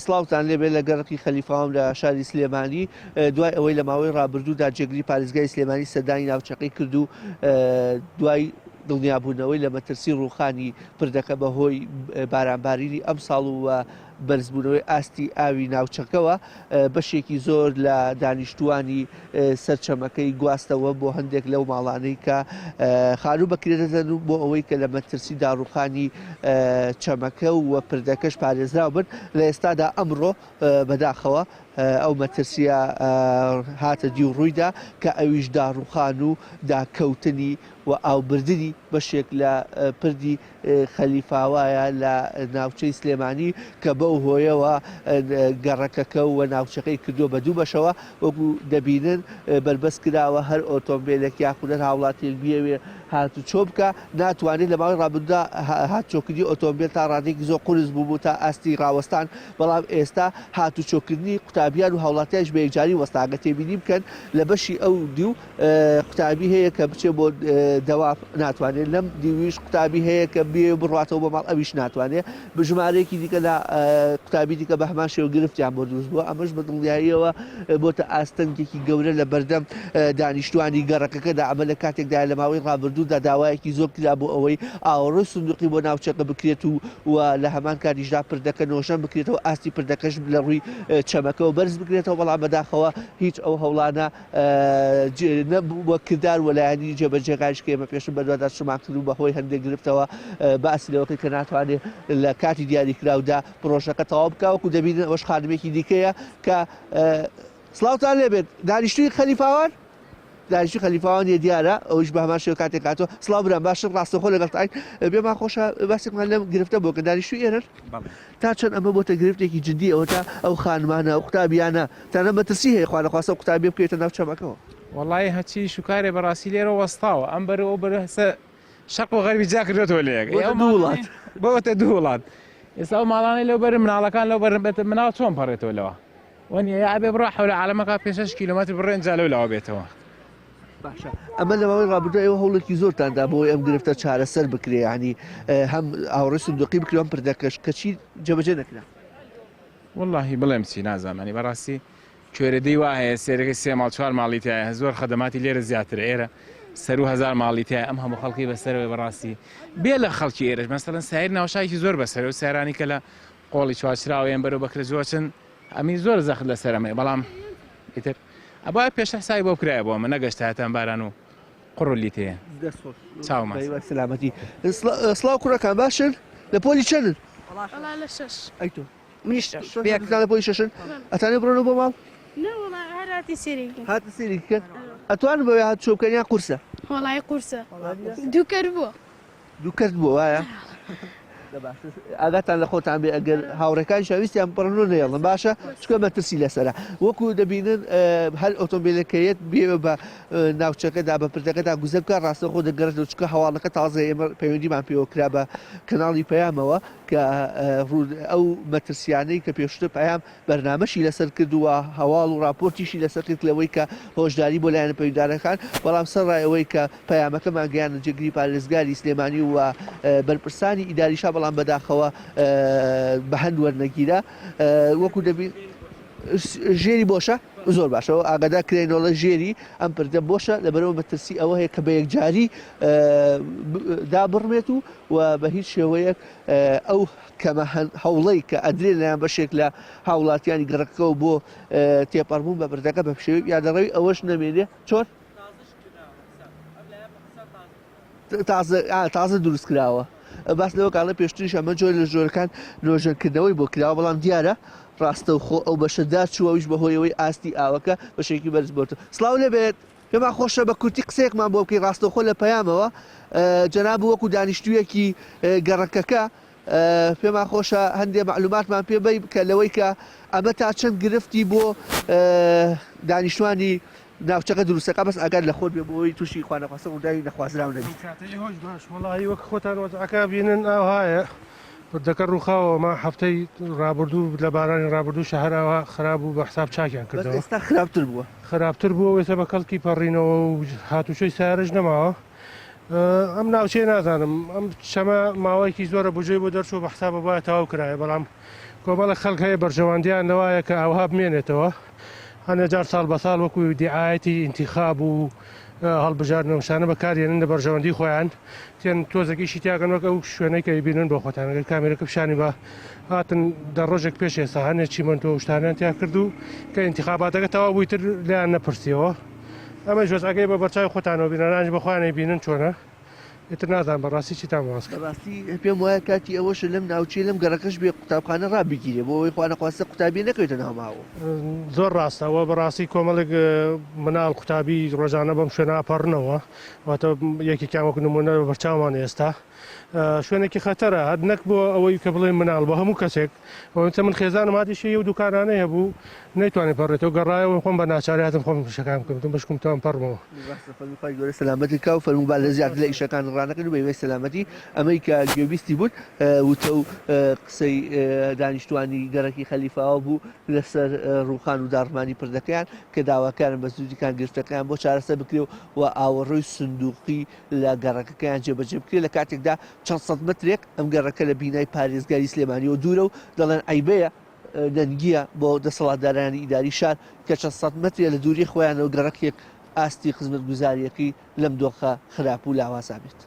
سڵاوتان لێبێت لە گەڕەکی خەلیفاوام لە شاری سلێمانی دوای ئەوەی لە ماوەی ڕابردوودا جێگری پارێزگای سلێمانی سەردانی ناوچەکەی کرد و دوای دڵنیابوونەوەی لە مەترسی ڕووخانی پردەکە بەهۆی بارانبارینی ئەمساڵ و بەرزبوونەوەی ئاستی ئاوی ناوچەکەوە بەشێکی زۆر لە دانیشتووانی سەر چەمەکەی گواستەوە بۆ هەندێک لەو ماڵانەی کە خانوو بەکرێ دەدەن و بۆ ئەوەی کە لە مەترسی داڕوخانی چەمەکە و پردەکەش پارێزراو بن لە ئێستادا ئەمڕۆ بەداخەوە ئەو مەترسیە هاتە دی و ڕوویدا کە ئەویش داڕوخان و داکەوتنی و ئاوبردنی بەشێک لە پردی خەلیفاوایە لە ناوچەی سلێمانی کە بەو هۆیەوە گەڕەکەکە و ناوچەکەی کردووە بە دوو بەشەوە وەکو دەبینن بەربەست کراوە هەر ئۆتۆمبیلێک یاخود هەر هاوڵاتیەک بیەوێ هاتوچۆ بکە ناتوانێت لە ماوەی ڕابردوودا هاتوچۆکردنی ئۆتۆمبیل تا ڕادەیەکی زۆر قورس بوو بوو تا ئاستی ڕاوەستان بەڵام ئێستا هاتوچۆکردنی قوتابیان و هاوڵاتیانیش بە یەکجاری وەستا گەر تێبینی بکەن لە بەشی ئەو دیو قوتابی هەیە کە بچێ بۆ دەوام ناتوانێت لەم دیویش قوتابی هەیە کە بێ بڕاتەوە بۆ ماڵ ئەویش ناتوانێت بژمارەیەکی دیکە لە قوتابی دیکە بە هەمان شێوە گرفتیان بۆ دروست بووە ئەمەش بە دڵنیاییەوە بۆتە ئاستەنگێکی گەورە لە بەردەم دانیشتوانی گەڕەکەکەدا ئەمە لە کاتێکدا لە ماوەی ڕابردوودا داوایەکی زۆر کرا بۆ ئەوەی ئاوەڕۆی سندوقی بۆ ناوچەکە بکرێت و و لە هەمان کاتیشدا پردەکە نۆژەن بکرێتەوە ئاستی پردەکەش لە ڕووی چەمەکەوە بەرز بکرێتەوە بەڵام بەداخەوە هیچ ئەو هەوڵانە نەبووە کردار و لایەنی جێبەجێکاریش کە ئێمە پێشتر بەدواداچوونمان کرد و بەهۆی هەندێک گرفتەوە باسی لەوە کرد کە ناتوانێت لە کاتی دیاریکراودا پرۆژەکە تەواو بکا وەکو دەبینن ئەوەش خانمێکی دیکەیە کە سڵاوتان لێبێت دانیشتووی خەلیفاوان دانیشتووی خەلیفاوان یە دیارە ئەوش بە هەمان شێوە کاتێک هاتووە سڵاو برام باشن ڕاستەوخۆ لەگەڵتاین بێمان خۆشە باسێکمان لەم گرفتە بۆ کە دانیشتووی ئێرەن تا چەند ئەمە بۆتە گرفتێکی جدی ئەوەتا ئەو خانمانە ئەو قوتابیانە تەنانەت مەترسی هەیە خوانەخواستە ئەو قوتابیە بکەوێتە ناو چەمەکەوە. وەڵایی هەرچی شوکارێ بەڕاستی لێرە وەستاوە ئەم بەر و ئەو بەر هەسە شەق و غەربی جیا کردۆتەوە لە یەک بۆتە دوو وڵات. بۆتە دوو وڵات ئێستا ئەو ماڵانەی لەو بەرن مناڵەکان لەو بەرن بێتە مناڵ چۆن پەڕێتەوە لەوە وەنیە یا ئەبێ بڕا حەولە عالەمەکە پێ شەش کیلۆمەتر بڕێ ئینجا لەو لاوە بێتەوە. باشە ئەمە لە ماوەی ڕابردوو ئێوە هەوڵێکی زۆرتان دا بۆ ئەم گرفتە چارەسەر بکرێ ینی هەم ئاوڕێ سندوقی بکرێ هەم پردەکەش کەچی جێبەجێ نەکرا. وەڵاهی بڵێم چی نازانم یانی بەڕاستی کوێرە دێی وا هەیە سێرەکەی سێ ماڵ چوار ماڵی تایە زۆر خەدەماتی لێرە زیاترە ئێرە سەرو هەزار ماڵی تایە ئەم هەموو خەڵکی بەسەرەوەی بەڕاستی بێ لە خەڵکی ئێرەش مەسەڵەن سایر ناوشایکی زۆر بەسەرە و سیارانی کە لە قۆڵی چوارچراوە یان بەرەو بەکرە جۆچن ئەمی زۆر زەخت لەسەر ئەمەیە بەڵام ئیتر ئەبوایە پێشتر حسابی بۆ بکرایە بۆ ئەمە نەگەشتایەتان باران و قوڕ و لیتەیە دەست خۆش چاومان بەهیوای سەلامەتی سڵاو کوڕەکان باشن لە پۆلی چەندن وەڵا لە شەش ئەی تۆ منیش شەش تۆش هەردووکتان لە پۆلی شەشن ئەتانێ بڕۆنەوە بۆ ماڵ نا وەڵا هەر هاتی سێری بکەین هاتن سێری بکەن ئەتوانن بەوێ هات چۆ بکەن یان قورسە وەڵای قورسە دوو کەر بووە دوو کەس بووە وایە؟ ئاگاتان لە خۆتان بێ ئەگەر هاوڕێکانیشان ویستیان بپەڕنەوە نەیەڵن باشە چونکە مەترسی لەسەرە وەکو دەبینن هەر ئۆتۆمبیلەکەیەت بێ بە ناوچەکەدا بە پردەکەدا گوزەر بکە ڕاستەوخۆ دەگەڕێتەوە چونکە هەواڵەکە تازە ئێمە پەیوەندیمان پێوە کرا بە کەناڵی پەیامەوە کە ئەو مەترسیانەی کە پێشتر پەیام بەرنامەشی لەسەر کرد و هەواڵ و ڕاپۆرتیشی لەسەر کرد لەوەی کە هۆشداری بۆ لایەنە پەیوەندیدارەکان، بەڵام سەرڕای ئەوەی کە پەیامەکەمان گەیاندە جێگری پارێزگاری سلێمانی و بەرپرسانی ئیداریشا بەڵام بەداخەوە بە هەند وەرنەگیرا وەکو دەبین ژێری بۆشە زۆر باشە ئاگادار کرێنەوە ژێری ئەم پردە بۆشە لەبەرەوە مەترسی ئەوە هەیە کە بە یەکجاری دابڕمێت و و بە هیچ شێوەیەک ئەو کەمە هەوڵەی کە ئەدرێ لەلایەن بەشێک لە هاوڵاتیانی گەڕەکەکەوە بۆ تێپەڕبوون بە بردەکە بە شێوەی پیادەڕەوی ئەوەش نەمێنێ چۆن؟ تازە تازە دروست کراوە باس لەوە کاڵە پێشتریش ئەمە جۆر لە جۆرەکان نۆژەنکردنەوەی بۆ کراوە بەڵام دیارە ڕاستەوخۆ ئەو بەشە داچووە ئەویش بەهۆیەوەی ئاستی ئاوەکە بەشێکی بەرز بۆتەوە سڵاو لێبێت پێمان خۆشە بە کورتی قسەیەکمان بۆ بکەی ڕاستەوخۆ لە پەیامەوە جەناب وەکو دانیشتوویەکی گەڕەکەکە پێمان خۆشە هەندێ مەعلوماتمان پێ بەی کە لەوەی کە ئەمە تا چەند گرفتی بۆ دانیشتوانی ناوچەکە دروستەکە بەس ئاگات لە خۆت بێ بۆ ئەوەی تووشی خوانەخواستە ڕووداوی نەخوازراو نەبیت. هۆش باش وەڵاهی وەک خۆتان وەزعەکە بینن ئاوهایە پردەکە ڕووخاوە ما هەفتەی ڕابردوو لە بارانی ڕابردوو شەهر ئاوا خراپ بوو بە حساب چاکیان بەس کردەوە ئێستا خراپتر بووە. خراپتر بووە و ئێستا بە کەڵکی پەڕینەوە و هاتوچۆی سەیارەش نەماوە ئەم ناوچەیە نازانم ئەم چەمە ماوەیەکی زۆرە بجۆی بۆ دەرچوو بە حسابە بایە تەواو کرایە بەڵام. کۆمەڵێک خەڵک هەیە بەرژەوەندیان لەوایە کە ئاوها بمێنێتەوە هەنێ جار ساڵ بە ساڵ وەکو دیعایەتی ئینتیخاب و هەڵبژاردن ئەم شتانە بەکاریێنن لە بەرژەوەندی خۆیان تێن تۆزێک ئیشی تیاکەن وەک ئەو شوێنەی کە ئەیبینن بۆ خۆتان ئەگەر کامێرەکە پیشانی بە هاتن دە ڕۆژێک پێش ئێستا هەنێ چیمەنتۆ و شتانیان تیا کرد و کە ئینتیخاباتەکە تەواو بووی تر لێیان نەپرسیەوە ئەمەش وەزعەکەی بە بەرچاوی خۆتانەوە بینەرانیش بە خۆیان ئەیبینن چۆنە. ئیتر نازانم بەڕاستی چیتان باس کرد. بەڕاستی پێم وایە کاتی ئەوەشە لەم ناوچەیە لەم گەڕەکەش بێ قوتابخانە ڕابگیرێ بۆ ئەوەی خوانەخواستە قوتابیە نەکەوێتە ناو ماوە. زۆر ڕاستە ئەوە بەڕاستی کۆمەڵێک مناڵ قوتابی ڕۆژانە بەم شوێنە ئەپەڕنەوە واتە یەکێکیان وەک نمونە بەرچاومان ئێستا شوێنێکی خەتەرە هەر نەک بۆ ئەوەی کە بڵێن مناڵ بۆ هەموو کەسێک ئەوەی من خێزانم هاتیشی ئەو دوکانانەی هەبوو نەیتوانی پەڕێتەوە گەڕایەوە خۆم بە ناچاری هاتم خۆم ئیشەکان بکەم وتم بەشکم تەوام پەڕمەوە. ڕاستە فەرموو خوای گەورە سەلامەتت کا و فەرموو با لە زیاتر لە ئیشەکان ڕانەکەن و بە هیوای سەلامەتی ئەمەی کە گوێبیستی بوون وتە و قسەی دانیشتوانی گەڕەکی خەلیفاوە بوو لەسەر ڕووخان و داڕمانی پردەکەیان کە داواکارن بە زووترین گرفتەکەیان بۆ چارەسەر بکرێ و ئاوەڕۆی سندوقی لە گەڕەکەکەیان جێبەجێ بکرێت لە کاتێکدا چەند سەد مەترێک ئەم گەڕەکە لە بینای پارێزگاری سلێمانیەوە دوورە و دەڵێن عەیبەیە نەنگییە بۆ دەسەڵاتدارانی ئیداری شار کە چەند سەد مەترێ لە دووری خۆیانەوە گەڕەکێک ئاستی خزمەتگوزارییەکەی لەم دۆخە خراپ و لاوازە بێت.